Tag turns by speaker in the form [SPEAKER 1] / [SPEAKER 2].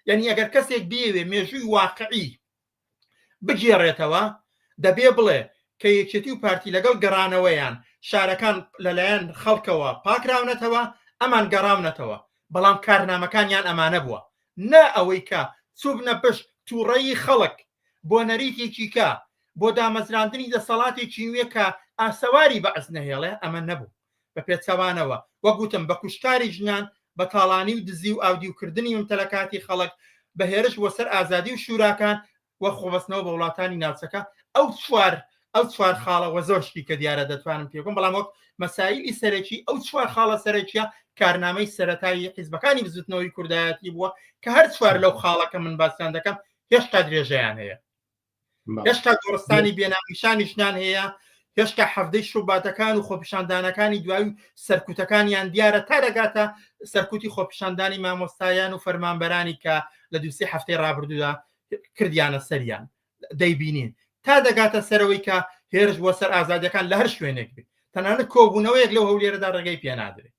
[SPEAKER 1] یعنی ئەگەر کەسێک بیەوێ مێژووی واقعی بگێڕێتەوە دەبێ بڵێ کە یەکێتی و پارتی لەگەڵ گەڕانەوەیان شارەکان لەلایەن خەڵکەوە پاکراونەتەوە ئەمان گەڕاونەتەوە بەڵام کارنامەکانیان ئەمانە بووە نا ئەوەی کە چوبنە پشت تووڕەیی خەڵک بۆ نەریتێکی کە بۆ دامەزراندنی دەسەڵاتێکی نوێ کە ئاسەواری بەعس نەهێڵێ ئەمە نەبوو بە پێچەوانەوە وەک وتم بە کوشتاری ژنان بە تاڵانی و دزی و ئاودیوکردنی ممتەلەکاتی خەڵک بە هێرش بۆ سەر ئازادی و شوراکان و خۆبەستنەوە بە وڵاتانی ناوچەکە ئەو چوار ئەو چوار خاڵە وە زۆر شتی کە دیارە دەتوانم پێ بکەم بەڵام وەک مەسایلی سەرەکی ئەو چوار خاڵە سەرەکیە کارنامەی سەرەتایی حیزبەکانی بزوتنەوەی کوردایەتی بووە کە هەر چوار لەو خاڵە کە من باسیان دەکەم هێشتا درێژەیان هەیە هێشتا گۆڕستانی بێناونیشانی ژنان هەیە هێشتا حەفتەی شوباتەکان و خۆپیشاندانەکانی دوایی و سەرکوتەکانیان دیارە تا دەگاتە سەرکوتی خۆپیشاندانی مامۆستایان و فەرمانبەرانی کە لە دووسی هەفتەی ڕابردوودا کردیانە سەریان دەیبینین تا دەگاتە سەرەوەی کە هێرش بۆ سەر ئازادیەکان لە هەر شوێنێک بێت تەنانەت کۆبوونەوەیەک لەو هەولێرەدا ڕێگەی پێنادرێت.